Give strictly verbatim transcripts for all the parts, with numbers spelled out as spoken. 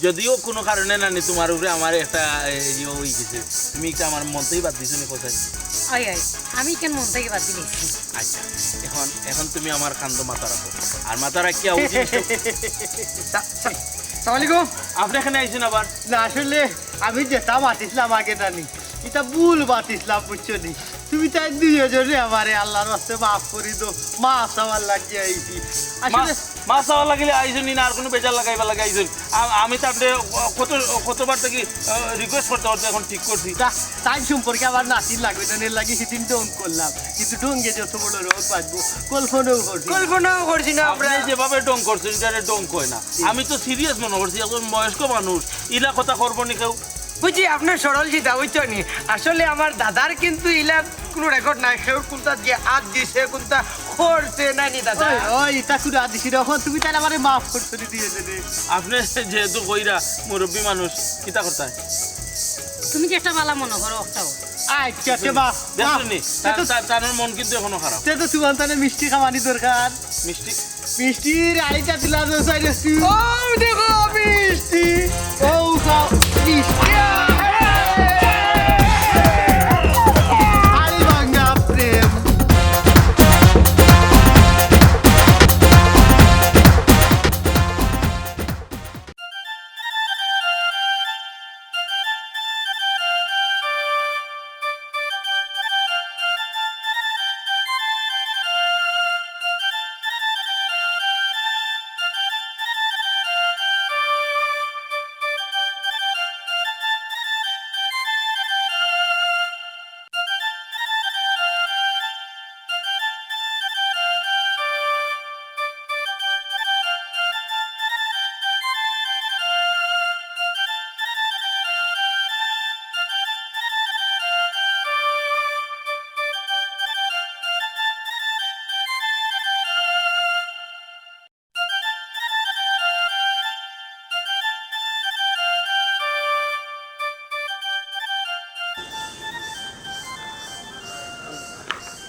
যদিও কুনু কারণে নানি তুমার উপরে আমার একটা, এ, ইয়ে অইগেছে, তুমি ইটা আমার মন থাকি বাদ দিছো নি কথায়? অয়, অয়, আমি কেনে মন থাকি বাদ দিলাইছি? আচ্ছা, এখন, এখন তুমি আমার কান্দো মাথা রাখো। আর মাথা রাখিয়া অউ জিনিসটা সা-, সা-, সালাম আলাইকুম। আপনে কেনে আইছইন আবার? না, আসলে আমি যেতা মাতিছিলাম আগে নানি, ইতা ভুল মাতিছিলাম, বুঝছো নি? তুমি তাইন দুইওজনে আমারে আল্লার ওয়াস্তে মাফ করি দেও, মাফ চাওয়ার লাগি আইছি। আসলে মাফ চাওয়ার লাগি আইছইন নি, না আর কুনু বেজার লাগাইবার লাগি আইছইন? আ-, আমি তানরে কত, কতবার থাকি, আ, request করতে করতে এখন ঠিক করছি। তা, তাইন সম্পর্কে আমার নাতির লাগবে না, এর লাগি হিদিন ঢং করলাম। কিন্তু ঢংয়ে যত বড় রোগ বাঁধবো, কল্পনাও করছি না। কল্পনাও করছি না আমরা। আপনে যেভাবে ঢং করছইন, ইটারে ঢং কয় না। আমি তো serious মনো করছি, একজন বয়স্ক মানুষ, ইলা কথা করবো নি কেউ। বুঝছি, আপনে সরল সিধা, বুঝছো নি? আসলে আমার দাদার কিন্তু ইলা কুনু record নাই, কেউ কুনতা দিয়া আত দিছে, কুনতা করছে, নায় নি দাদা? ওই, ওই, ইতা কুনু আত দিছি না, অখন তুমি তাইলে আমারে মাফ করছো নি দুইওজনে। আপনে যেহেতু কইরা, মুরব্বি মানুষ, কিতা করতায়? তুমি যেটা ভালা মনো করো, ওটাও। আচ্ছা, আচ্ছা, বাহ, বাহ। দেখছইন নি? তে তো তার, তার, তার মন কিন্তু এখনো খারাপ। তে তো তুমার তাইলে মিষ্টি খাওয়ানি দরকার। মিষ্টি? মিষ্টির আড়াইটা দিলা তো, চাইরে তুই। ও, দেখো, মিষ্টি। ও, খাও, মিষ্টি। আরে ভাঙ্গা প্রেম।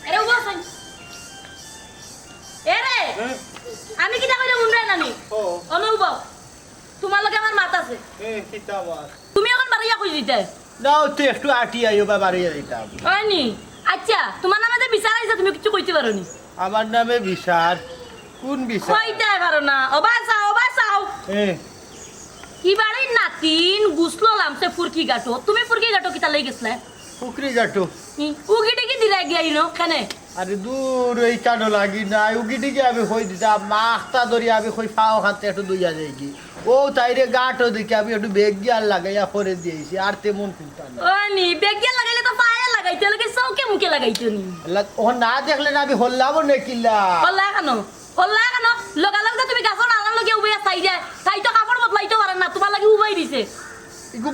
এরে উবা, এরে! আমি কিতা কইলে হুনরায় না নি? ও। অনো উবা। তুমার লগে আমার মাত আছে। এ, কিতা মাত? তুমি অখন বারইয়া কই যাইতায়? না, অউ তো একটু আটি আইও বা বারইয়া যাইতাম। অয় নি? আচ্ছা, তুমার নামে যে বিচার আইছে, তুমি কিচ্ছু কইতে পারো নি? আমার নামে বিচার? কুন বিচার? কইতে পারো না। ওবা চাও, ওবা চাও। এ। ই বাড়ির নাতিন গুছলো লামছে ফুরকি ঘাটো। তুমি ফুরকি ঘাটো কিতার লাগি গেছলায়? ফুকরি ঘাটো। হুম, উগি ডিগি দিলায় গিয়া ইনো, কেনে? আরে দূর, ইখানো লাগি নায়, উগি ডিগি আমি কই দিতাম, মাথা ধরি আমি কই পাও খানতে একটু ধইয়া যাইগি। অউ তাইরে ঘাটো দেখি আমি একটু বেগ গিয়ার লাগাইয়া পরে দিয়াইছি, আর তেমন কুনতা না। অয় নি, বেগ গিয়ার লাগাইলে তো পায়ে লাগাইতে লাগে, চউখে মুখে লাগাইতে নি। আল্লাহ, অখন না দেখলে না আমি হল্লাবো নে কিলা? হল্লা কেনে? হল্লা কেনে? লগালগ যে তুমি গাছর আড়ার লগে উবাইয়া চাইরায়, তাই তো কাপড় বদলাইতো পারের না, তুমার লাগি উবাই দিছে। ইগু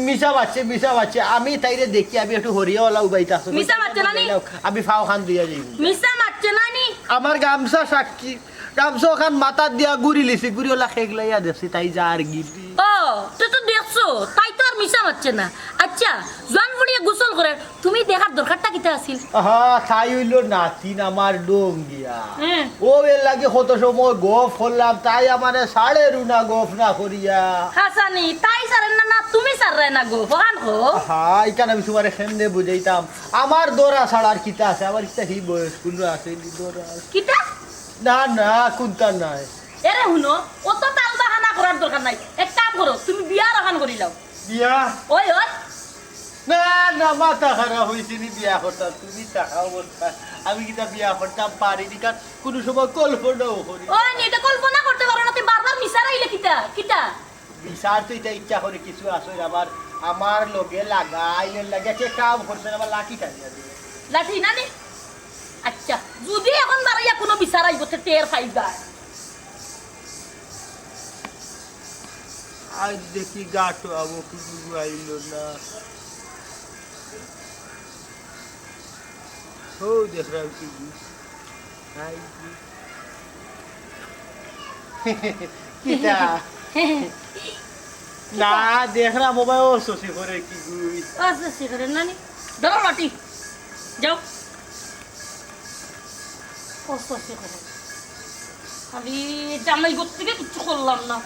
মিছা মাতছে, মিছা মাতছে। আমি তাইরে দেখি, আমি একটু হরিয়া অলা উবাইতা আছে। মিছা মাতছে না নি? আমি পাও খান ধইয়া যাইমু। মিছা মাতছে না নি? আমার গামছা সাক্ষী, গামছা অখান মাথাত দিয়া ঘুরিলিছি, ঘুরি অলা খেগলাইয়া দেখছি, তাই যার গিটি। ও, তে তো দেখছো, তাই তো আর মিছা মাতছে না। আচ্ছা, জোয়ান ফুড়িয়ে গোসল করের, তুমি দেখার দরকারটা কিতা আছিল? আহা, তাই অইলো নাতিন আমার ডঙ্গিয়া। হুম। অউ এর লাগি কত সময় গফ করলাম, তাই আমারে ছাড়ের না গফ না করিয়া। হাছানি, তাই ছাড়ের না, না তুমি ছাড়রায় না গফ, অখান কও। আহা, ইখান আমি তুমারে কেমনে বুঝাইতাম? আমার দরা ছাড়া আর কিতা আছে? আমার কিতা হি বয়স, কুনু আছে নি দরা? কিতা? না, না, কুনতা নাই। এরে হুনো, অত তাল বাহানা করার দরকার নাই। এক কাম করো, তুমি বিয়া অখান করিলাও। বিয়া? অয়, অয়। না, না, মাথা খারাপ অইছে নি বিয়া করতাম? তুমি থাকা অবস্থা, আমি কিতা বিয়া করতাম পারি নি? কারণ কুনু সময় কল্পনাও করি না। অয় নি, ইটা কল্পনা করতে পারো না, তুমি বারবার মিছা রাইলে কিতা? কিতা? বিচার তো ইটা ইচ্ছা করি কিছু আছে আমার, আমার লগে লাগাইল, এর লাগি যে কাম করছে আমার লাঠি টানিয়া দিবে। লাঠি না নি? আচ্ছা, যুদি অখন বারইয়া কুনু বিচার আইবো, তে টের পাইবা। আইজ দেখি ঘাটো আবো, কুনু আইলো না। অউ দেখরাম কি? আইজ কিতা? না, দেখরাম ও ভাই, ও শশী করে কি গুই? ও শশী করে নানি? ধরো লাঠি। যাও। ও শশী করে। আমি জামাই ঘর থাকি কিচ্ছু করলাম না।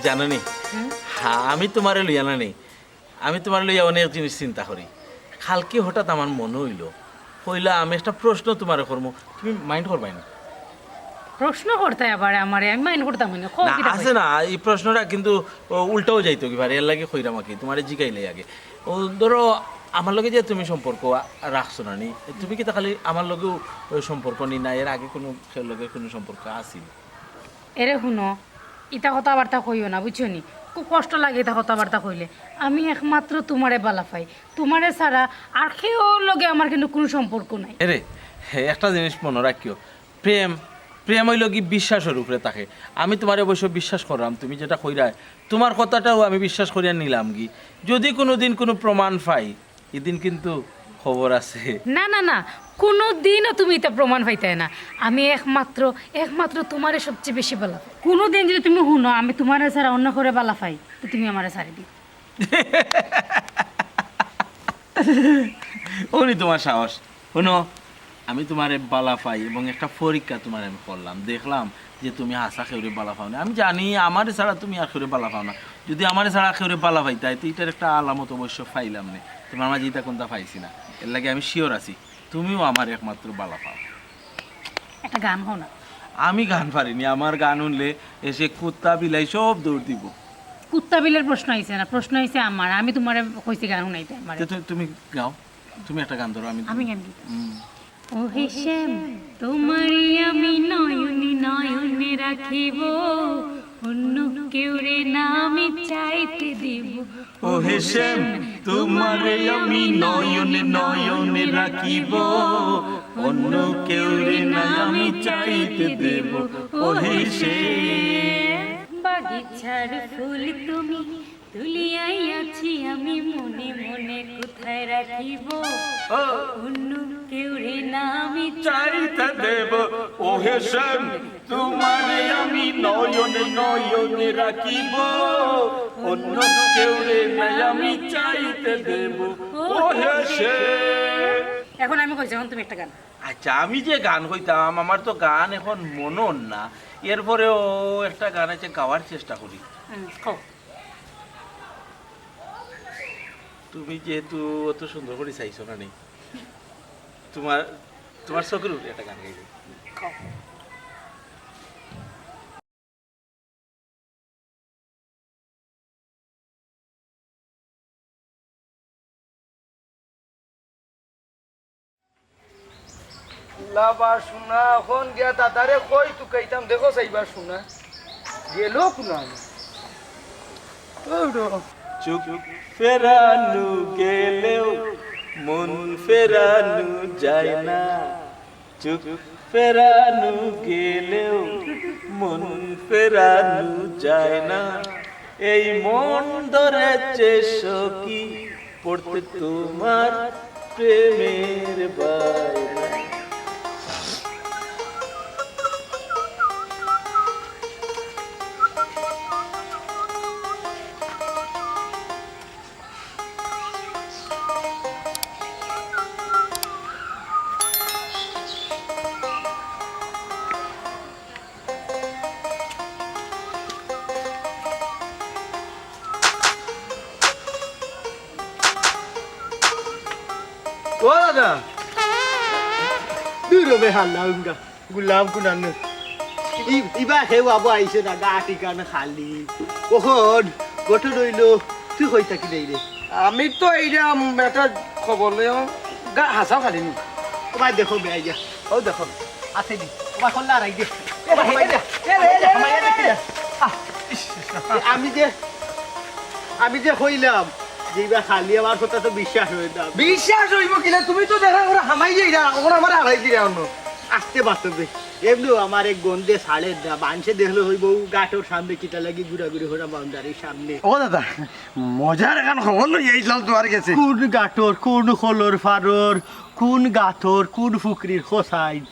জানো নি, হুম? হ্যাঁ, আমি তোমারে লইয়া না নি, আমি তোমারে লইয়া অনেক জিনিস চিন্তা করি। কালকে হঠাৎ আমার মনো অইলো, কইলা আমি একটা প্রশ্ন তোমারে করমু, তুমি মাইন্ড করবায় না? প্রশ্ন করতায় আবার আমারে, আমি মাইন্ড করতাম না। কও না, কিতা আছে কইতায়? না, এই প্রশ্নটা কিন্তু, ও, উল্টাও যাইতো কি পারে, এর লাগি কইরাম আর কি, তোমারে জিগাইলাই আগে। ও, ধরো, আমার লগে যে তুমি সম্পর্ক আ-, রাখছো না নি, তুমি কিতা খালি আমার লগেউ, ও, সম্পর্ক নি না, এর আগে কুনু কেউর লগে কুনু সম্পর্ক আছিল? এরে হুনো, ইতা কথাবার্তা কইও না, বুঝছো নি? খুব কষ্ট লাগে ইতা কথাবার্তা কইলে। আমি একমাত্র তোমারে বালা পাই, তোমারে ছাড়া আর কেউর লগে আমার কিন্তু কুনু সম্পর্ক নাই। এরে, হে, একটা জিনিস মনো রাখিও, প্রেম, প্রেম অইলো কি বিশ্বাসর উপরে থাকে। আমি তোমারে অবশ্য বিশ্বাস কররাম, তুমি যেটা কইরায়, তোমার কথাটাও আমি বিশ্বাস করিয়া নিলাম কি। যদি কুনুদিন কুনু প্রমাণ পাই, ইদিন কিন্তু খবর আছে। না, না, না, কুনুদিনও তুমি ইতা প্রমাণ পাইতায় না। আমি একমাত্র, একমাত্র তোমারে সবচেয়ে বেশি বালা পাই। কুনুদিন যদি তুমি হুনো আমি তোমারে ছাড়া অন্য কেউরে বালা পাই, তে তুমি আমারে ছাড়ি দিও। অউ নি তোমার সাহস। হুনো, আমি তোমারে বালা পাই এবং একটা পরীক্ষা তোমারে আমি করলাম, দেখলাম যে তুমি হাছা কেউরে বালা পাও না। আমি জানি আমারে ছাড়া তুমি আর কেউরে বালা পাও না। যদি আমারে ছাড়া কেউরে বালা পাইতায়, তে ইটার একটা আলামত অবশ্য পাইলাম নে। তোমার মাঝে ইতা কুনতা পাইছি না, এর লাগি আমি শিওর আছি তুমিও আমারে একমাত্র বালা পাও। একটা গান কও না। আমি গান পারি নি, আমার গান হুনলে এসে কুত্তা বিলাই সব দৌড় দিব। কুত্তা বিলাইর প্রশ্ন আইছে না, প্রশ্ন আইছে আমার। আমি তোমারে কইছি গান হুনাইতে আমারে। তে তু-, তুমি গাও, তুমি একটা গান ধরো, আমি আমি গান দিতাম। হুম। ও হেশেম, তোমারে আমি নয়নে নয়নে রাখিব, অন্য কেউরে না আমি চাইতে দিব। ও হেশেম, তোমারে আমি নয়নে নয়নে রাখিব, অন্য কেউরে না আমি চাইতে দেব। ও হেশেম। বাগিচার ফুল তুমি তুলিয়াই আছি আমি মনে মনে কোথায় রাখিব, ও। অন্য কেউরে না আমি চাইতে দেব। ও হেশেম, তোমারে আমি নয়নে নয়নে রাখিব, অন্য কেউরে না আমি চাইতে দেব। ও হেশেম। এখন আমি কইছি, এখন তুমি একটা গান। আচ্ছা, আমি যে গান কইতাম, আমার তো গান এখন মনর না, এরপরেও একটা গান আছে, গাওয়ার চেষ্টা করি। হুম, কও। তুমি যেহেতু অত সুন্দর করি চাইছো না নি, তোমার, তোমার চোখের উপরে একটা গান গাইবে। লাবা সোনা, অখন গিয়া দাদারে কই তুকাইতাম, দেখো চাইবা সোনা। গেল কোনা? ওই রে। চোখ ফেরানো গেলেও মন ফেরানো যায় না। চোখ ফেরানো গেলেও মন ফেরানো যায় না। এই মন ধরেছে সখী পড়তে তোমার প্রেমের বায়না। ও দাদা, দূর হবে হাল্লা উঙ্গা। গুলাম কুনানো। ই-, ইবা হেউ আবো আইছে না, গা ঠিকানা খালি। অখন গঠন অইলো, তুই কই থাকি দেই রে? আমি তো এইরাম একটা খবর লই, গা হাসাও খালি নি। ওবা দেখো বে আইয়া, ও দেখো, আছে নি? ওবা খোল্লা রাই দে। এ রে, এ রে, এ রে, এ রে, এ রে। আহ, ইস, ইস, ইস। আমি যে, আমি যে কইলাম যে ইবা খালি, আমার কথা তো বিশ্বাস অয় না। বিশ্বাস অইবো কিলা? তুমি তো দেখা করে হামাই যাইরা, অখন আমারে হারাই দিরা অন্য। আস্তে বাস্তবে। এমনেও আমার এক গন্ধে ছাড়ের না, মানষে দেখলে কইবো, "ও গাটর সামনে কিতা লাগি ঘুরাঘুরি করা বাউন্ডারির সামনে?" ও দাদা, মজার একখান খবর লই আইছলাম তুমার গেছে। কুন গাটর, কুন খলর ফারর, কুন গাটর, কুন ফুকরির খোসাইন?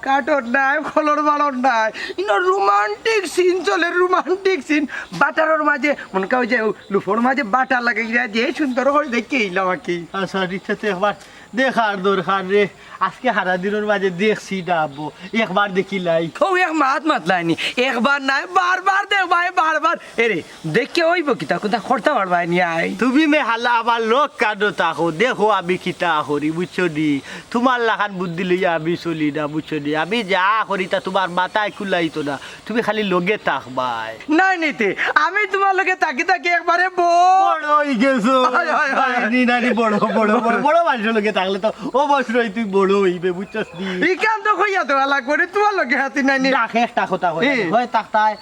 গাটর নায়, খলর ফারর নায়। ইনো রোমান্টিক সিন চলে, রোমান্টিক সিন। বাটারর মাঝে, মনে কয় যে লুফর মাঝে বাটা লাগাইরা যে সুন্দর করি দেখি আইলাম আর কি। আচ্ছা, রিক্সাতে একবার দেখার দরকার রে, আজকে হারা দিনর মাঝে দেখছি না আব্বু, একবার দেখিলাই। ও এক মাত মাতলায়নি, একবার নায়, বারবার দেখবায়, বারবার। এরে, দেখে অইবো কিতা, কুন্তা করতা পারবায়নি আই। তুমি মে হালা আমার লগ কানো থাকো, দেখো আমি কিতা করি, বুঝছো নি? তুমার লাখান বুদ্ধি লইয়া আমি চলি না, বুঝছো নি? আমি যা করি তা তুমার মাথায় কুলাইতো না, তুমি খালি লগে থাকবায়। নায় নিতে, আমি তুমার লগে থাকি থাকি একবারে বড় অই গেছো। হয়, হয়, হয়। নায় নি, নায় নি, বড়, বড়, বড়, বড় মানষর লগে থাকলে তো অবশ্যই তুই বড় অইবে, বুঝছস নি? ইখান তো কইয়া দেওয়া লাগবো রে, তুমার লগে হাতি নায় নি। দেখো একটা কথা কই, হুম। হয় থাকতায়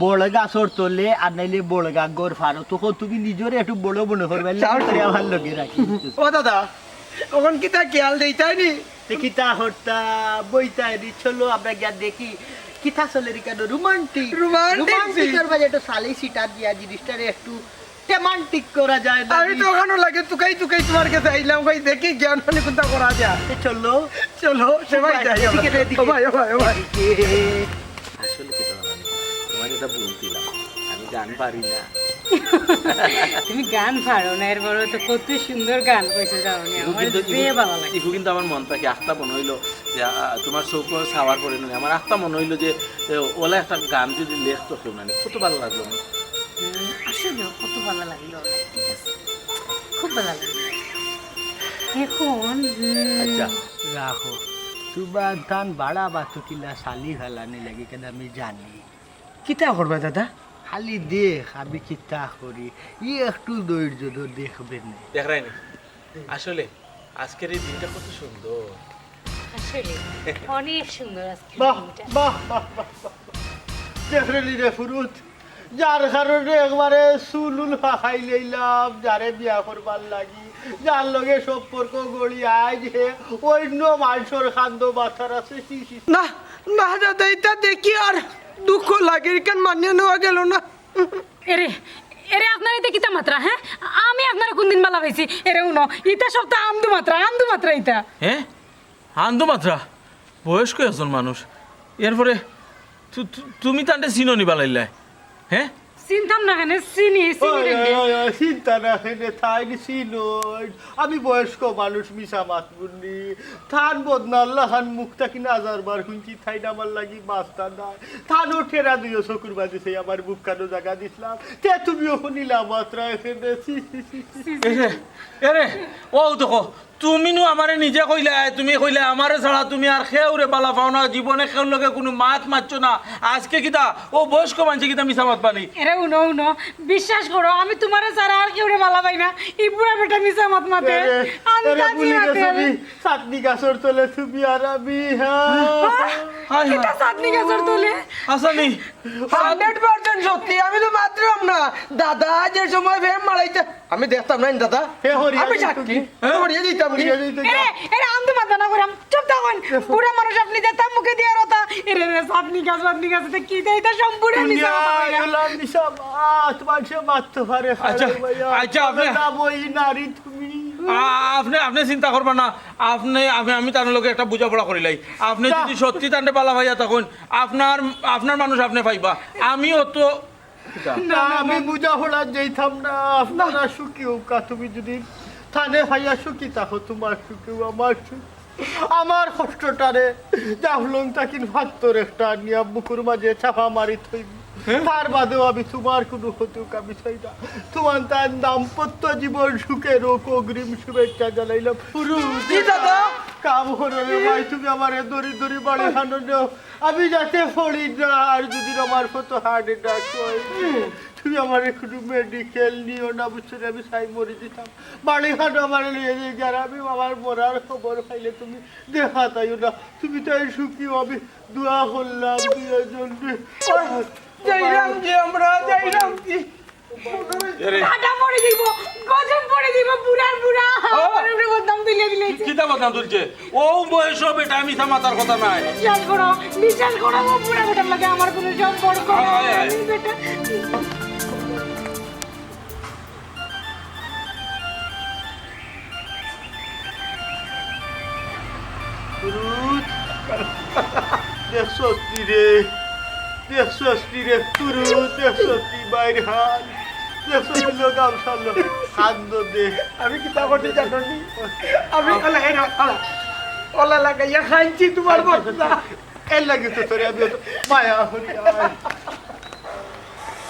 বড় গাছর তলে আর নাইলে বড় গাঙ্গর ফারো, তখন তুমি নিজরে একটু বড় মনে করবে, চাও। আমার লগে রাখি। ও দাদা, তখন কিতা খেয়াল দেইতায় নি? তে কিতা করতা, বইতায় নি, চলো আমরা গিয়া দেখি। কিতা চলের ইখানো রোমান্টিক। রোমান্টিক রোমান্টিকর মাঝে একটু সালি সিটা দিয়া জিনিসটারে একটু রোমান্টিক করা যায় না আমি নি? তো ওখানো লাগে তুকাই তুকাই তুমার গেছে আইলাম, কই দেখি জ্ঞান হলে কুন্তা করা যায়। এ চলো। চলো, সবাই যাই আমরা। এদিকে, এদিকে। ও ভাই, ও ভাই, ও ভাই। এদিকে। আসলে কিতা জানো নি? তুমারে ইটা বলছিলাম, আমি গান পারি না। তুমি গান পারো না, এরপরে তো কত সুন্দর গান কইছো জানো নি, ইগু আমার কিন্তু, যে ইগু, ভালা লাগে। ইগু কিন্তু আমার মন থাকি আখতা মনে অইলো যে, আ, তুমার চউখো চাওয়ার পরে নয়, আমার আখতা মনে অইলো যে, এ, ওলা একটা গান যদি লেখতো কেউ না নি, কত ভালা লাগলো না? হুম, আসলে কত ভালা লাগলো, ঠিক আছে, খুব ভালা লাগলো। এখন, হুম, আচ্ছা। রাখো, তুমার তান বাড়া বাতুকিলা সালি ফালানি লাগি কেন আমি জানি। কিতা করবা দাদা? খালি দেখ আমি কিতা করি, ই একটু ধৈর্য ধর, দেখবে নে। দেখরায় নি? আসলে আজকের এই দিনটা কত সুন্দর। আসলে অনেক সুন্দর আজকের বাহ, দিনটা। বাহ, বাহ, বাহ, বাহ। দেখরে নি রে ফুরুত, যার কারণে একবারে চুল উল ফাকাই লইলাম, যারে বিয়া করবার লাগি, যার লগে সম্পর্ক গড়ি আইজ হে অইন্য মানষর কান্দো মাথার আছে। ছি, ছি, ছি। না, না দাদা, ইতা দেখি আর দুঃখ লাগে, ইখান মানিয়া নেওয়া গেল না। এরে, এরে, আপনার ইতা কিতা মাতরা, হ্যাঁ? আমি আপনারে কুনদিন ভালা পাইছি? এরে, হুনো, ইতা সব তো আন্দু মাতরা, আন্দু মাতরা ইতা। হ্যাঁ? আন্দু মাতরা? বয়স্ক একজন মানুষ। এরপরে তু-, তু-, তুমি তানরে চিনো নি বালাইল্লায়? হ্যাঁ? চিনতাম না কেনে, চিনি, চিনি ওই, রে। ওই, ওই, ওই, চিন্তা না কেনে, তাইন চিনইন। আমি বয়স্ক মানুষ, মিছা মাতমু নি। তান বদনার লাখান মুখ থাকি না হাজার বার হুনছি, তাইন আমার লাগি বাঁচতা নায়। তানও ঠেরা দুইও চকুর মাঝে সেই আমার মুখ কানো জাগা দিছলা। তে তুমিও হুনিলা মাতরা এখানে। ছি, ছি, ছি, ছি। এরে, এরে, ও দেখো, তুমি নু আমারে নিজে কইলায়, তুমি কইলায় আমারে ছাড়া তুমি আর কেউরে বালা পাও না, জীবনে কেউর লগে কুনু মাত মাতছো না। আজকে কিতা, ও বয়স্ক মানষে কিতা মিছা মাতবা নি? এরে হুনো, হুনো, বিশ্বাস করো, আমি তুমারে ছাড়া আর কেউরে বালা পাই না। ই বুড়া বেটা মিছা মাত মাতে। এরে, এরে, আন্দাজি ভুলি মাতে গেছো আমি। নি? চাটনি গাছর তলে তুমি আর আমি, হ্যাঁ। আহ, হায়, হায়। কিতা চাটনি গাছর তলে? হাছানি। Hundred percent সত্যি, আমি তো মাতরাম না। দাদা যে সময় ফেম মারাইতে, আমি দেখতাম না নি দাদা। হে হরিয়া আমি যাইতো সাক্ষী। কি? হে হরিয়া যাইতাম কি? হরিয়া যাইতো কি? এরে, এরে, আন্দু মাতরা না কইরাম। চুপ থাকইন। বুড়া মানুষ আপনি যে তার মুখে দিয়া রতা। এরে, এরে, চাটনি গাছ, চাটনি গাছ, ইতা কিতা, ইতা সম্পূর্ণ মিছা কথা কইরা। দুনিয়া এগুলা মিছা মাত, মানষে মাততে পারে, আচ্ছা, খারাপ ভাইয়া। আচ্ছা, আপনি যাবো এই নারী তুমি। আ-, আপনি, আপনি চিন্তা করবা না। আপনি, আমি, আমি তার লগে একটা বুঝাপড়া করিলাই। আপনি যা। যদি সত্যি তানরে বালা পাইয়া থাকইন, আপনার, আপনার মানুষ আপনি পাইবা। আমিও তো না, না, না, আমি না। বুঝাপড়া যাইতাম না, আপনারা সুখী হউক্কা। তুমি যদি তানে পাইয়া সুখী থাকো, তুমার সুখেও আমার সুখ। আমার কষ্টটারে জাফলং থাকি পাত্থর একটা আনিয়া বুকুর মাঝে চাপা মারি থইবো। হ্যাঁ? তার বাদেও আমি তুমার কুনু ক্ষতি হউক আমি চাই না। তুমার তার দাম্পত্য জীবন সুখের হোক, অগ্রিম শুভেচ্ছা জানাইলাম। পুরু, কি দাদা? কাম করো রে ভাই, তুমি আমারে দড়ি দড়ি বাড়ি খানো নেও। আমি যাতে পড়ি না, আর যদি আমার কত heart attack হয়, তুমি আমারে কুনু medical নিও না, বুঝছো নি? আমি চাই মরি দিতাম। বাড়ি খানো আমারে লইয়া যাইগি, আর আমি আমার মরার খবর পাইলে তুমি দেখা তাইও না। তুমি তাই সুখী হও, আমি দোয়া করলাম দুইজন। যাইলাম কি আমরা, যাইলাম কি? এরে। কাটা পড়ি দিব, গজব পড়ি দিব, বুড়ার বুড়া। ও। আমার উপরে বদনাম তুলে দিলে। কি, কিতা বদনাম তুলছে? ও বয়স বেটা, মিছা মাতার কথা নাই। বিশ্বাস করো, বিশ্বাস করো, ও বুড়া বেটার লগে আমার কুনু সম্পর্ক আয়, আয়, আয়। নাই, বেটা। ফুরুত, দেখছস নি রে? দেখছস নি রে? ফুরুত, দেখছস নি বাইর হাল? দেখছস নি লো গামছা লো? কান্দো দে। আমি কিতা করছি জানো নি? আমি ওলা, এই না, ওলা, ওলা লাগাইয়া খাইছি তোমার বস্তা। এর লাগি তো তোরে আমি অত মায়া করি।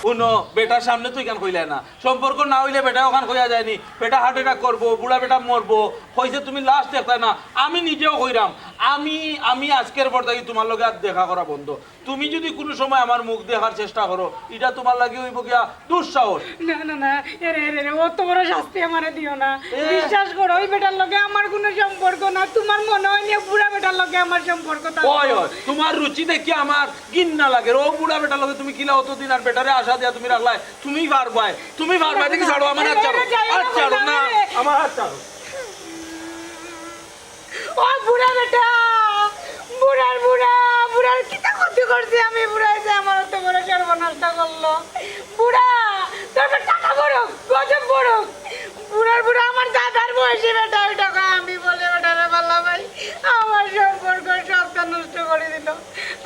হুনো, বেটার সামনে তুই কেন কইলে না? সম্পর্ক না অইলে বেটা ওখান কইয়া যায়নি। বেটা হার্ট অ্যাটাক করবো, বুড়া বেটা মরবো। কইছে তুমি লাশ দেখতায় না। আমি নিজেও কইরাম। আমি, আমি আজকের পর থাকি তোমার লগে আর দেখা করা বন্ধ। তুমি যদি কুনু সময় আমার মুখ দেখার চেষ্টা করো, ইটা তোমার লাগি অইবো গিয়া দুঃসাহস। না, না, না, এরে, এরে, এরে, অত বড় শাস্তি আমারে দিও না। এ। বিশ্বাস করো, ওই বেটার লগে আমার কুনু সম্পর্ক না। তোমার মনে অয় নি বুড়া বেটার লগে আমার সম্পর্ক থাকবো? ওই, ওই, তোমার রুচি দেখি আমার ঘিন্না লাগে। ও বুড়া বেটার লগে তুমি কিলা অতদিন আর বেটারে আশা দিয়া তুমি রাখলায়? তুমি পারবায়, তুমি পারবায়, দেখি ছাড়ো আমার হাত ছাড়ো। হাত ছাড়ো না, আমার হাত ছাড়ো। ও বুড়া বেটা, বুড়ার বুড়া, বুড়ার কিতা ক্ষতি করছি আমি? বুড়ায় যে আমার অত বড় সর্বনাশটা করলো। বুড়া, তোর টাকা বড়, গজব বড়। বুড়ার বুড়া আমার দাদার বয়সী বেটা, ওই টাকা আমি বলে বেটারে পারলাম ভাই, আমার সম্পর্ক সবটা নষ্ট করে দিল।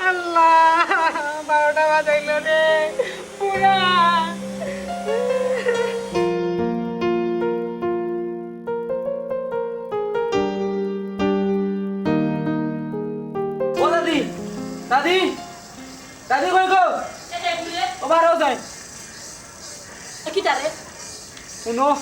আল্লাহ, বারোটা বাজাইল রে, বুড়া। ও দাদি, দাদি, দাদি কই গো? এ দেখ রে। ও বারো যাই। এ কিতা রে? হুনো,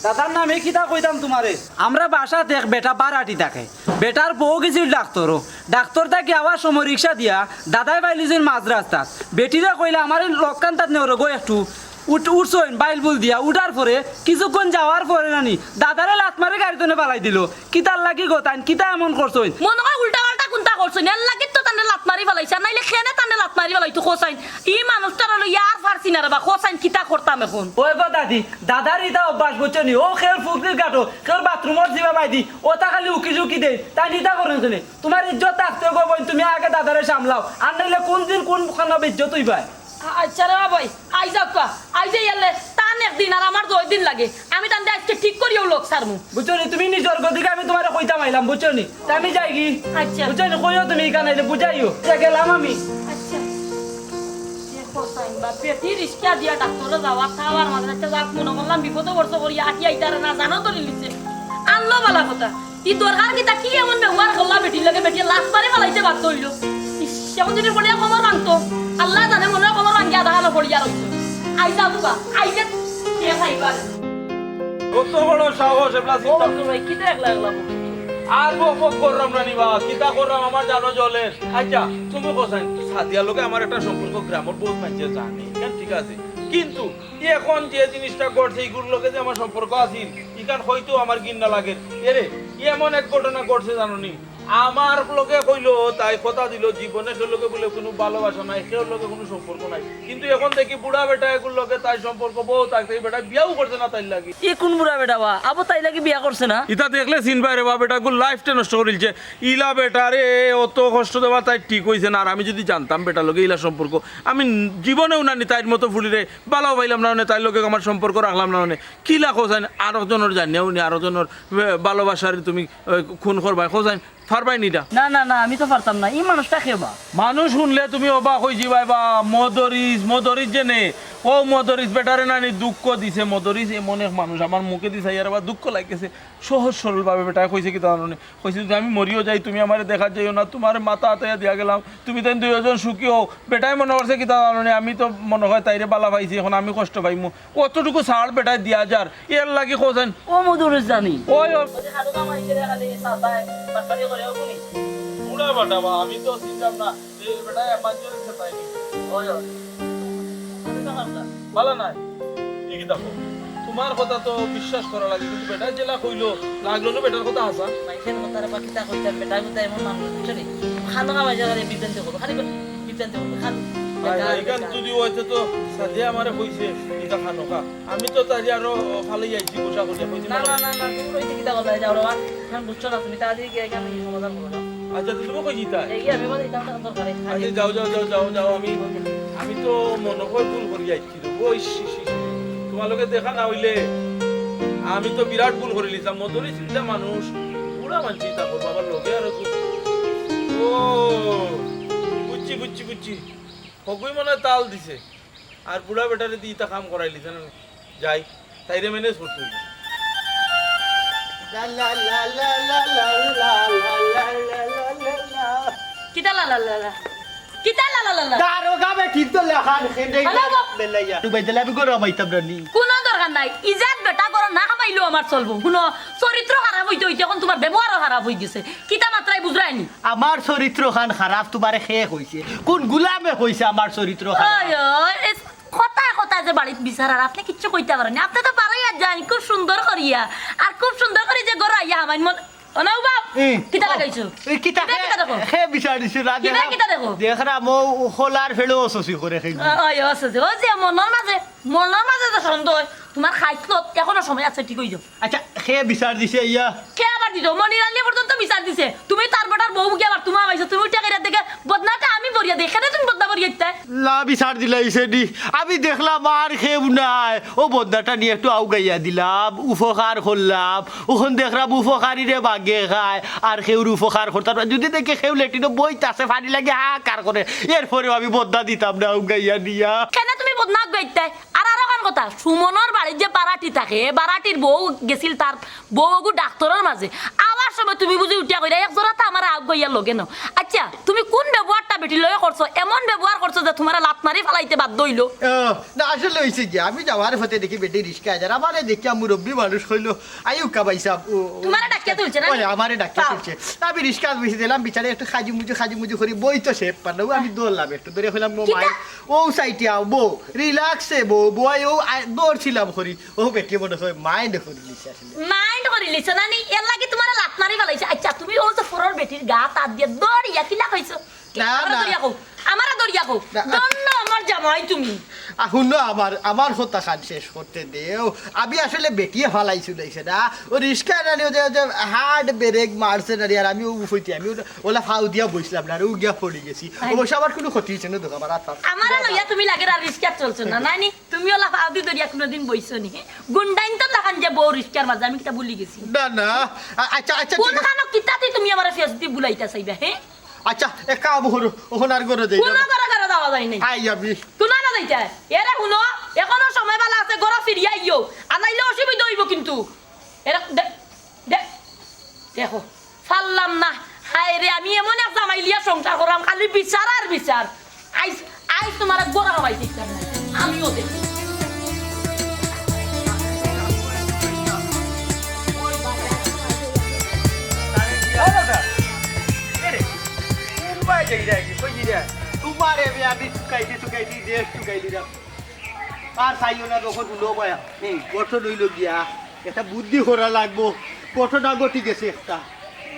দাদার নামে কিতা কইতাম তোমারে? আমরা বাসাত এক বেটা বারাটি থাকে। বেটার বউ গেছিল ডাক্তরও। ডাক্তর থাকি আওয়ার সময় রিক্সা দিয়া দাদায় পাইলিছইন মাঝ রাস্তাত। বেটিরে কইলা, "আমারে লক্কান তাত নেওরে গো একটু।" উঠ-, উঠছইন বাইল বুল দিয়া। উঠার পরে কিছুক্ষণ যাওয়ার পরে নানি দাদারে লাত মারি গাড়ি তনে ফালাই দিল। কিতার লাগি গো তাইন? কিতা এমন করছইন? মনে হয় উল্টা পাল্টা কুন্তা করছইন, এর লাগি তো তানরে লাত মারি ফালাইছে, আর নাইলে কেনে তানরে লাত মারি ফালাইতো কছাইন? ই মানুষটারে লইয়া আর পারছি না রে বা, কছাইন কিতা করতাম এখন? ওই গো দাদি, দাদার ইতা অভ্যাস বুঝছো নি? ও কেউর ফুকরির গাটো, কেউর বাথরুমর জিবা বাইদি, ওতা খালি উকি ঝুঁকি দেয়, তাইন ইতা করইন কেনে? তোমার ইজ্জত থাকতে গো বইন, তুমি আগে দাদারে সামলাও, আর নাইলে কোন দিন কোন খানা বেইজ্জত অইবায়। আ-, আচ্ছা রে বাবাই, আইজ আউক্কা, আইজ ইয়ালে তান একদিন আর আমার দুই দিন লাগে। আমি তানরে আইজকে ঠিক করিয়াউ লগ ছাড়মু। বুঝছো নি? তুমি নিজর গতিকে আমি তোমারে কইতাম আইলাম, বুঝছো নি? তে আমি যাইগি। আচ্ছা। বুঝছো নি? কইও তুমি ইখান আইলে বুঝাইও। আচ্ছা, গেলাম আমি। আচ্ছা। যে কছাইন বা বেটি রিক্সা দিয়া ডাক্তরো যাওয়া, খাওয়ার মাঝে একটা জাত মনে করলাম বিপদো পড়ছে করিয়া আটি আইতারে না জানো ধরি লিছে। আনলো বালা কথা। ই দরকার কিতা? কি এমন ব্যবহার করলা বেটির লগে? বেটিয়ে লাত মারি ফালাইতে বাধ্য অইলো। ইস, এমন যদি পড়িয়া কোমর ভাঙতো, আল্লাহ জানে মনে হয় কোমর ভাঙিয়া আধা হালো পড়িয়া রইছে। আইজ আউক্কা, আইলে কে খাইবার? কত বড় সাহস, এবলা চিন্তা। ও ভাই, কিতা একলা একলা বকো? আর বক বক কররাম না নি বা, কিতা কররাম আমার জানো জ্বলের। আচ্ছা, তুমি কছাইন, সাদিয়ার লগে আমার একটা সম্পর্ক গ্রামর বহুত মানষে জানে, ইখান ঠিক আছে, কিন্তু এখন যে জিনিসটা ঘটছে, ইগুর লগে যে আমার সম্পর্ক আছিল, ইখান হয়তো আমার ঘিন্না লাগের। এরে, এমন এক ঘটনা ঘটছে জানো নি? আমার লগে কইলো, তাই কথা দিল, জীবনে কেউর লগে বুলে কুনু ভালোবাসা নাই, কেউর লগে কুনু সম্পর্ক নাই। কিন্তু এখন দেখি বুড়া বেটা এগুর লগে তাই সম্পর্ক বউত আছে, এই বেটা বিয়াও করছে না তাইর লাগি। ই কুন বুড়া বেটা বা? আবো তাইর লাগি বিয়া করছে না? ইতা দেখলে চিনবায় রে বা, বেটাগুর লাইফটা নষ্ট করিলছে। ইলা বেটারে অত কষ্ট দেওয়া তাইর ঠিক অইছে না। আর আমি যদি জানতাম বেটার লগে ইলা সম্পর্ক, আমি জীবনেও না নি তাইর মতো ফুড়িরে বালাও পাইলাম না অনে, তাইর লগে আমার সম্পর্ক রাখলাম না অনে। কিলা কছাইন, আরক জনর জানিয়াও নি, আরক জনর, এ, ভালোবাসারে তুমি, এ, খুন করবায়, কছাইন, পারবায় নি ইটা? না, না, না, আমি তো পারতাম না। ই মানুষটা কে বা? মানুষ হুনলে তুমি অবাক অইযিবায় বা, মদরিছ, মদরিছ যে নে, ও মদরিছ বেটারে নানি দুঃখ দিছে, মদরিছ এমন এক মানুষ, আমার মুখেদি চাইয়ার বা দুঃখ লাগিছে। সহজ সরল ভাবে বেটায় কইছে কিতা জানো নি? কইছে, "যদি আমি মরিও যাই, তুমি আমারে দেখাত যাইও না, তুমারে মাথা আতাইয়া দিয়া গেলাম, তুমি তাইন দুইওজন সুখী অও।" বেটায় মনে করছে কিতা জানো নি? আমি তো মনে হয় তাইরে বালা পাইছি, এখন আমি কষ্ট পাইমু। অতটুকু ছাড় বেটায় দিয়া যার, এর লাগি কছাইন। ও মধুর জানি। ওই, ওই। ওই যে খালু মামা এসে দেখা যায়, সাতায়, বাটপারি করে, ও তুমি। বুড়া বেটা বা, আমি তো চিনতাম না। এই বেটায় আমার জন্য সাতায় নি। ওই, ওই। আমি তো হারতাম। বালা নাই। ই কিতা কও? তুমার কথা তো বিশ্বাস করা লাগে, কিন্তু বেটায় যেলা কইলো, লাগলো না বেটার কথা হাছা। মাইনষের কথারে বা কিতা কইতাম, বেটায় কিন্তু এমন মানুষ, বুঝছো নি? খানো খাওয়াই যারা বিভ্রান্তি করবো, খালি বিভ্রান্তি করবো, খালি ভাই, বেকার, ভাই, ইখান বেকার। যদি অইতো তো সাদিয়া আমারে কইছে, ইটা খানো খা। আমি তো তাইরে আরো ফালাই আইছি, গোসা করিয়া কইছি না, না। না, না, না, তুমি কইতে কিতা কথা, যাও রে বা। ইখান বুঝছো না, তুমি তাড়াতাড়ি গিয়া ইখান সমাধান করো না। আচ্ছা, তো তুমি কই যিতায়? এই গিয়া আমি বলি, ইখান দরকার, এই আচ্ছা, যাও, যাও, যাও, যাও, যাও, আমি, আমি তো মনে হয় ভুল করি আইছি। ওই, শি, শি, শি। তুমার লগে দেখা না অইলে আমি তো বিরাট ভুল করিলিতাম। মদরিছ ইলা মানুষ, বুড়া মানষি, তা করবো আবার লগে আরো ভুল। ও, বুঝছি, বুঝছি, বুঝছি। হগুই মনে হয় তাল দিছে। আর বুড়া বেটারে দি ইতা কাম করাইলিছে না। যাই, তাইরে manage করতে অইবো। কিতা লা লা লা লা? কিতা লা লা লা লা? দারোগা বেটির তো লেখান খেদে হ্যালো গো। বেলাইয়া। তুই বাইদে আমি গরম আইতাম না নি। কোনো দরকার নাই। ইজাত বেটা গরম না খামাইলেও আমার চলবো। হুনো, চরিত্র খারাপ অইতে অইতে এখন তুমার ব্যবহারও খারাপ অইগেছে। কিতা মাতরায় বুঝরায় নি? আমার চরিত্র খান খারাপ তুমারে কে কইছে? কোন গুলামে কইছে আমার চরিত্র খারাপ? ওই, ওই, এ কথায় কথায় যে বাড়িত বিচার আর আপনে কিচ্ছু কইতা পারইন না। আপনে তো পারইয়া যাইন খুব সুন্দর করিয়া। আর খুব সুন্দর করি যে ঘরো আইয়া হামাইন মন-, ও না, ও বাপ, হুম। কিতা লাগাইছো? এই কিতা কিতা, কে, কিতা দেখো? কে বিচার দিছে? রাতে কিতা, না? কিতা দেখো? দেখরাম ও খোলার ফেলেও অসুসি করে খেয়ে। ও, ওই অসুসি। ও যে মনর মাঝে, মনর মাঝে যে সন্দেহ অয়, তুমার খাইছলত এখনো সময় আছে, ঠিক অইযিবো। আচ্ছা, কে বিচার দিছে ইয়া? কে আবার দিতো? মনির আলী পর্যন্ত বিচার দিছে। তুমি তার বেটার বউ গিয়া আবার তুমার মাইছো, তুমি উঠিয়া কইরা দেখে বদনাটা আমি ভরিয়া দেই, কেনে তুমি বদনা ভরিয়া দিতায়? লা বিচার দিলাইছে নি? আমি দেখলাম আর কেউ নাই, ও বদনাটা নিয়া একটু আউগাইয়া দিলাম, উপকার করলাম। অখন দেখরাম উপকারীরে বাগে খায়, আর কেউর উপকার করতাম না। যদি দেখি কেউ লেট্রিনো বইতাছে, পানি লাগি হাহাকার করে, এরপরেও আমি বদনা দিতাম না আউগাইয়া নিয়া। কেনে তুমি বদনা আউগাইতায়? আর আরোখান কথা, সুমনর বাড়িত যে বারাটি থাকে, এ বারাটির বউ গেছিল তার বউ ওগু ডাক্তরর মাঝে। আওয়ার সময় তুমি বুঝি উঠিয়া কইরা, "এক জোড়া তো আমার আউগাইয়া লগে নাও।" আচ্ছা, তুমি কোন ব্যবহারটা বেটির লগে করছো? এমন ব্যবহার করছো যে তুমারে লাত মারি ফালাইতে বাধ্য অইলো। ও, না, আসলে অইছে কি, আমি যাওয়ার পথে দেখি বেটি রিস্কা আইযার, আমারে দেখিয়া মুরব্বি মানুষ কইলো, "আইউক্কা ভাইসাব।" ও, ও, তুমারে ডাকিয়া তুলছে না? ওই, আমারে ডাকিয়া পাও। তুলছে। তা আমি রিস্কা বইছি দিলাম, বিচারে একটু খাজু মুজু, খাজু মুজু করি বই তো শেপ পারলো, আমি দৌড়লাম একটু, ধরে কইলাম, "ও কিতা? মাই, ও সাইডে আও, বউ, রিল্যাক্সে বউ, বউ, ও, আ, দৌড়ছিলাম করি।" ও বেটি মনে হয় মাইন্ড করিলিছে আসলে। মাইন্ড করিলিছে না নি? এর লাগি তুমারে লাত মারি ফালাইছে। আচ্ছা, তুমি ও যে ফরর বেটির গাত আত দিয়া দৌড়িয়া কিলা কইছো? না, আমারে না। দৌড়িয়া কও, আমারে দৌড়িয়া কও। না। ধন্য আমার জামাই তুমি। আ, হুনো, আমার, আমার কথা খান শেষ করতে দেও। আমি আসলে বেটিয়ে ফালাইছু লাইছে না। ও রিস্কা নানি, ও যে, ও যে হার্ড ব্রেক মারছে নানি, আর আমি ও উফইতে, আমি ওটা, ওলা ফাউ দিয়া বইছিলাম না, আর ও গিয়া পড়ি গেছি। তাই? অবশ্য আমার কোনো ক্ষতি অইছে না, দেখো, আমার হাত পা আমারে লইয়া তুমি লাগের আর রিস্কা চলছো না, নানি? তুমি ওলা ফাউদি দরিয়া কোনোদিন বইছো নি, হে? গুন্ডাইন তো লাখান যে বউ রিস্কার মাঝে, আমি কিতা ভুলি গেছি? না, না। আ-, আচ্ছা, আচ্ছা, কোন ঠিক আছে। কানো কিতাতে তুমি আমারে ফেস দি বুলাইতা চাইবা, হে? আচ্ছা, এক কাম করো, অখন আর ঘরো যাই না। কোনো ঘরো ঘরো যাওয়া যায় নাই। আই আমি। তুই না না যাইতা? এরে হুনো, এখনো সময় বালা আছে, ঘরো ফিরিয়া আইও। আর নাইলে অসুবিধা অইবো কিন্তু। এরে দে-, দে-, দেখো, পারলাম না। হায় রে, আমি এমন এক জামাই লিয়া সংসার করাম, খালি বিচার আর বিচার। আইজ, আইজ তুমারে ঘরো হামাইতে দিতাম না। আমিও দেখি। ও দাদা, এ রে, কোন বায় যাই রে, কই যাই রে? তুমারে আমি, আমি টুকাইতে টুকাইতে দেশ টুকাই দিলাম। আর চাইও না, যখন হুনো বায়া, হুম। গঠন অইলো গিয়া। একটা বুদ্ধি করা লাগবো। ঘটনা ঘটি গেছে একটা।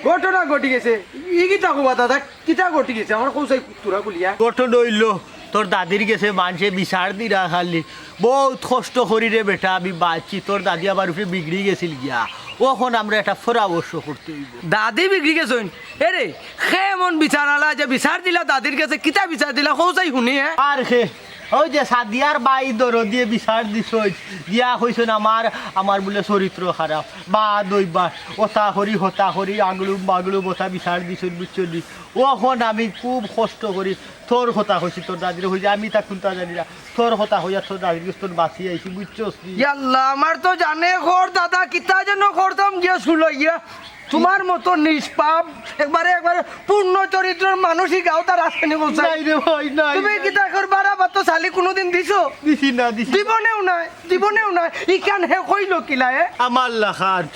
ঘটনা ঘটি গেছে? ই কিতা কবা দাদা? কিতা ঘটি গেছে? আমার কও চাই তোরা খুলিয়া। ঘটনা অইলো, তোর দাদির গেছে মানষে বিচার দিরা খালি। বউত কষ্ট করি রে বেটা, আমি বাঁচছি। তোর দাদি আমার উপরে বিগড়ি গেছিল গিয়া। অখন আমরা একটা পরামর্শ করতে অইবো। দাদি বিগড়ি গেছইন? এরে, কে এমন বিচার আলা যে বিচার দিলা দাদির গেছে? কিতা বিচার দিলা? কও চাই হুনি, হে? আর কে? ওই যে সাদিয়ার বাই দরদিয়ে বিচার দিছইন, দিয়া কইছইন আমার, আমার বুলে চরিত্র খারাপ, বাদ অইবার, অতা করি, হতা করি, আগলুম বাগলুম অতা বিচার দিছইন, বুঝছো নি? অখন আমি খুব কষ্ট করি, তোর কথা কইছি, তোর দাদিরে কইছি, আমি তা কুনতা জানি না, তোর কথা কইয়া তোর দাদির গেছ থনে বাঁচি আইছি, বুঝছস নি? ইয়াল্লা, আমার তো জানে খর দাদা, কিতা যেন করতাম গিয়া শুলাইয়া। তুমার মতো নিষ্পাপ, একবারে, একবারে পূর্ণ চরিত্রর মানুষ ই গাঁওত আর আছে নি কও চাই? নাই রে ভাই, নাই, তুমি নাই। কিতা করবার আবার তো চালি কোনোদিন দিছো? দিছি না, দিছি না। জীবনেও নাই, জীবনেও নাই। ইখান হে কইলো কিলা, এ? আমার লাখান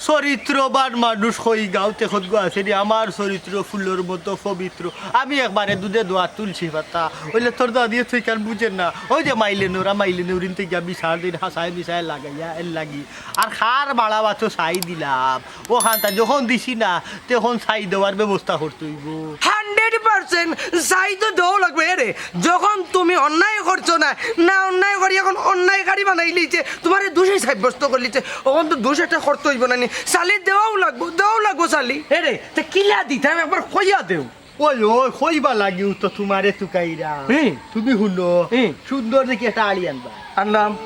চরিত্রবান মানুষ কই গাঁওত একগু আছে নি? আমার চরিত্র ফুলর মতো পবিত্র। আমি একবারে দুধে ধোয়া তুলসী পাতা। অইলে তোর দাদিয়ে তো ইখান বুঝে না। ওই যে মাইলে নোরা, মাইলে নুরিন তো গিয়া বিচার দিন, হাসায় মিশায় লাগাইয়া, এর লাগি। আর খার বাড়া বাতো চাই দিলাম। অখানতা যখন দিছি না, তখন চাই দেওয়ার ব্যবস্থা করতে অইবো। হান্ড্রেড পার্সেন্ট চাই তো দেওয়া লাগবো। এরে, যখন তুমি অন্যায় করছো না, না অন্যায় করি অখন অন্যায়কারী বানাইলিছে, তুমারে দোষী সাব্যস্ত করলিছে, অখন তো দোষ একটা করতে অইবো না নি? চালি দেওয়াও লাগবো, দেওয়াও লাগবো চালি। এরে, তে কিলা দিতাম একবার কইয়া দেও। ওই, ওই, কইবা লাগিউ তো তুমারে তুকাইরা। হুম। তুমি হুনো, হুম। সুন্দর দেখি একটা আড়ি আনবা। আনলাম।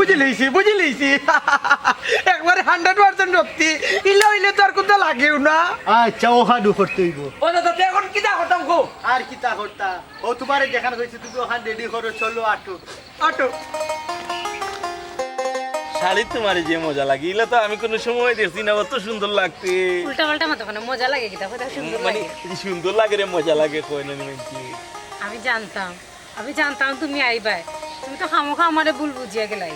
বুঝিলিছি, বুঝিলিছি। একবারে হান্ড্রেড পার্সেন্ট সত্যি। ইলা অইলে তো আর কুন্তা লাগেও না। আচ্ছা, অখান করতে অইবো। ও দাদা, তে অখন কিতা করতাম গো? আর কিতা করতা? ও তুমারে যেখান কইছি, তুমি অখান রেডি করো, চলো আটো। আটো। শাড়ি তুমারে যে মজা লাগে, ইলা তো আমি কুনু সময় দেখছি না, অত সুন্দর লাগতে। উল্টা পাল্টা মাতো কেনে, মজা লাগে কিতা, কথা সুন্দর মানে, লাগে। এই সুন্দর লাগে রে, মজা লাগে, কয় না নি মানছি। আমি জানতাম, আমি জানতাম তুমি আইবায়। তুমি তো খামোখা আমারে ভুল বুঝিয়া গেলায়।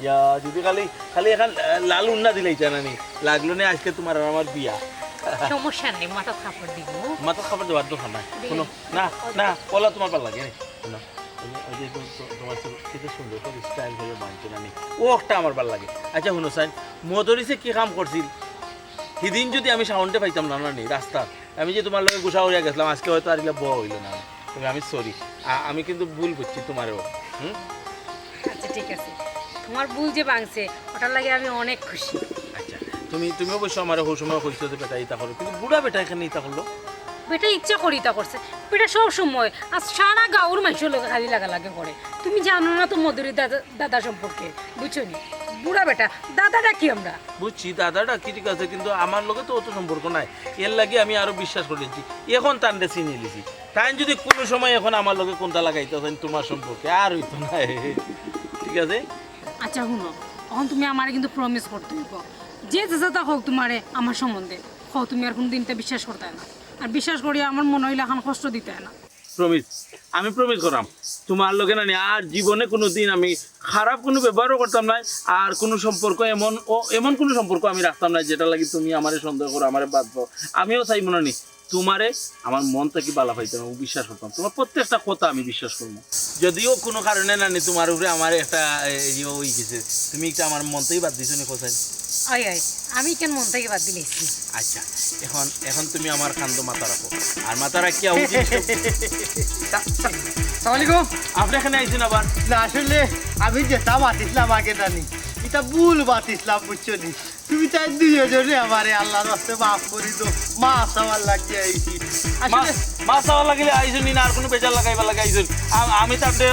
ইয়া, যদি খালি, খালি অখন, আহ, লাল উন্না দিলাইতা না নি, লাগলো নে আজকে তুমার আর আমার বিয়া। সমস্যা নাই, মাথাত কাপড় দিমু। মাথাত কাপড় দেওয়ার দরকার নাই। দিমু। হুনো, না, না, অলা তুমার ভালা লাগে নি। হুনো, ওই যে, ওই যে তো-, তো-, তুমার চুল কত সুন্দর করি স্টাইল করি বানছো না নি, অউ একটা আমার ভালা লাগে। আচ্ছা হুনো চাইন, মদরিছে কি কাম করছিল? হিদিন যদি আমি সাউন্ডে পাইতাম না, না নি, রাস্তাত, আমি যে তুমার লগে গুসা করিয়া গেছলাম, আজকে অয়তো আর ইলা বওয়া অইলো না। তবে আমি সরি, আ-, আমি কিন্তু ভুল বুঝছি তুমারেও। হুম? আচ্ছা, ঠিক আছে, তুমার ভুল যে ভাঙছে, অটার লাগি আমি অনেক খুশি। আচ্ছা, তুমি, তুমি অবশ্য আমারে অউ সময় কইছো যে বেটা ইতা করো, কিন্তু বুড়া বেটা কেনে ইতা করলো? বেটা ইচ্ছা করি ইতা করছে। বেটা সব সময় আর সারা গাঁওর মানষর লগে খালি লাগালাগি করে। তুমি জানো না তো মদরির দাদা, দাদা সম্পর্কে, বুঝছো নি? বুড়া বেটা, দাদা ডাকি আমরা। বুঝছি, দাদা ডাকি ঠিক আছে, কিন্তু আমার লগে তো অত সম্পর্ক নাই, এর লাগি আমি আরো বিশ্বাস করিলিছি। অখন তানরে চিনিলিছি। তাইন যদি কুনু সময় অখন আমার লগে কুন্তা লাগাইতা চাইন তুমার সম্পর্কে, আর অইতো না। ঠিক আছে? আচ্ছা হুনো, অখন তুমি আমারে কিন্তু প্রমিস করতে অইবো, যে যেতা কউক তুমারে আমার সম্বন্ধে, কও তুমি আর কুনুদিন ইতা বিশ্বাস করতায় না, আর বিশ্বাস করিয়া আমার মনো অইলে অখন কষ্ট দিতায় না। প্রমিস, আমি প্রমিস করাম, তুমার লগে না নি আর জীবনে কুনুদিন আমি খারাপ কুনু ব্যবহারও করতাম নায়, আর কুনু সম্পর্ক এমন, ও, এমন কুনু সম্পর্ক আমি রাখতাম নায় যেটার লাগি তুমি আমারে সন্দেহ করো, আমারে বাদ পাও। আমিও চাইমু না নি তুমারে আমার মন থাকি ভালা পাইতাম এবং বিশ্বাস করতাম। তুমার প্রত্যেকটা কথা আমি বিশ্বাস করমু। যদিও কুনু কারণে না নি তুমার উপরে আমার একটা, এ, ইয়ে অই গেছে, তুমি ইটা আমার মন থাকি বাদ দিছো নি কোথায়? অয়, অয়, আমি কেনে মন থাকি বাদ দিলাইছি? আচ্ছা, অখন, অখন তুমি আমার কান্দো মাথা রাখো, আর মাথা রাখিয়া অউ জিনিসটা সালাম আলাইকুম। আপনে কেনে আইছইন আবার? না, আসলে আমি যেতা মাতিছলাম আগে জানি, ইটা ভুল মাতিছলাম, বুঝছো নি? তুমি তাইন দুইওজনে আমারে আল্লার ওয়াস্তে মাফ করি দেও। মাফ চাওয়ার লাগি আইছি। আসলে মাফ, মাফ চাওয়ার লাগি আইছইন নি, না আর কুনু বেজার লাগাইবার লাগি আইছইন? আ-, আমি তানরে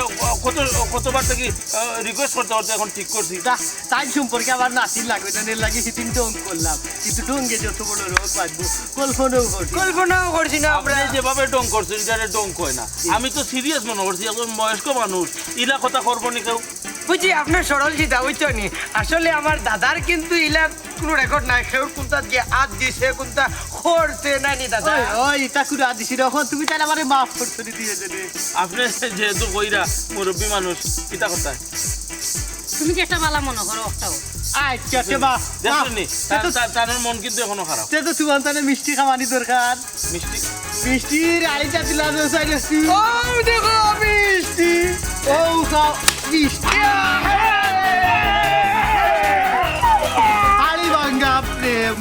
কত, কতবার থাকি, আ, রিকোয়েস্ট করতে করতে অখন ঠিক করছি। তা-, তাইন সম্পর্কে আমার নাতিন লাগবে না, এর লাগি হিদিন ঢং করলাম। কিন্তু ঢঙে যত বড় রোগ বাঁধবো, কল্পনাও করছি না। কল্পনাও করছি না আমরা। আপনে যেভাবে ঢং করছইন, ইটারে ঢং কয় না। জি। আমি তো সিরিয়াস মনো করছি, একজন বয়স্ক মানুষ, ইলা কথা করবো নি কেউ। বুঝছি, আপনে সরল সিধা, বুঝছো নি? আসলে আমার দাদার কিন্তু ইলা কুনু রেকর্ড নাই, কেউর কুন্তা দিয়া আত দিছে, কুন্তা করছে, নায় নি দাদা? ওই, ওই, ইতা কুনু আত দিছি না। অখন তুমি তাইলে আমারে মাফ করছো নি দুইওজনে? আপনে যেহেতু কইরা, মুরব্বি মানুষ, কিতা করতা? তুমি যেটা ভালা মনো করো, অটাউ। আচ্ছা, আচ্ছা, বাহ, বাহ। দেখছইন নি? তে তো তার, তার, তার মন কিন্তু অখনো খারাপ। তে তো তুমার তাইলে মিষ্টি খাওয়ানি দরকার। মিষ্টি? মিষ্টির আড়াইটা দিলা তো, চাইলে তুই। ও, দেখো মিষ্টি। ও, খাও মিষ্টি। হাড়ি ভাঙ্গা প্রেম।